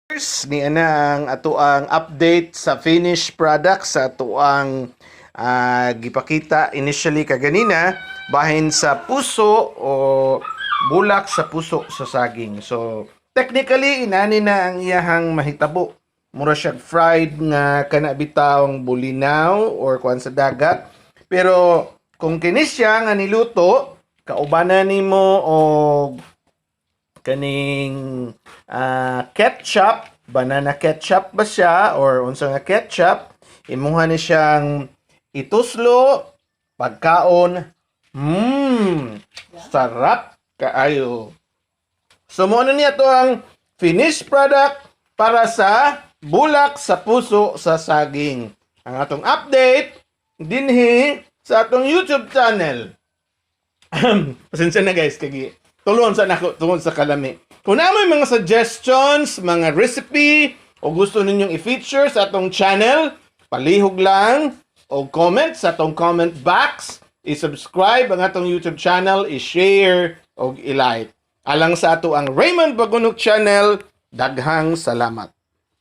Ni ana ang atoang update sa finished product sa atoang gipakita initially kaganina bahin sa puso o bulak sa puso sa saging. So technically, inani na ang iyahang mahitabo. Mura siya fried nga kana bitawng bulinaw or kuan sa dagat. Pero kung kini siya nga niluto, kaubanan nimo og kaning ketchup, banana ketchup ba siya or unsa nga ketchup, imuha ni siyang ituslo, pagkaon, sarap kaayo. So mo na niya to ang finished product para sa bulak sa puso sa saging. Ang atong update dinhi sa atong YouTube channel. Pasensya na, guys, kay tulon sa nako tungod sa kalami. Kung naa moy mga suggestions, mga recipe o gusto ninyong i-feature sa atong channel, palihog lang o comment sa atong comment box, i-subscribe ang atong YouTube channel, i-share o i-like. Alang sa ato ang Raymond Bagunok Channel, daghang salamat.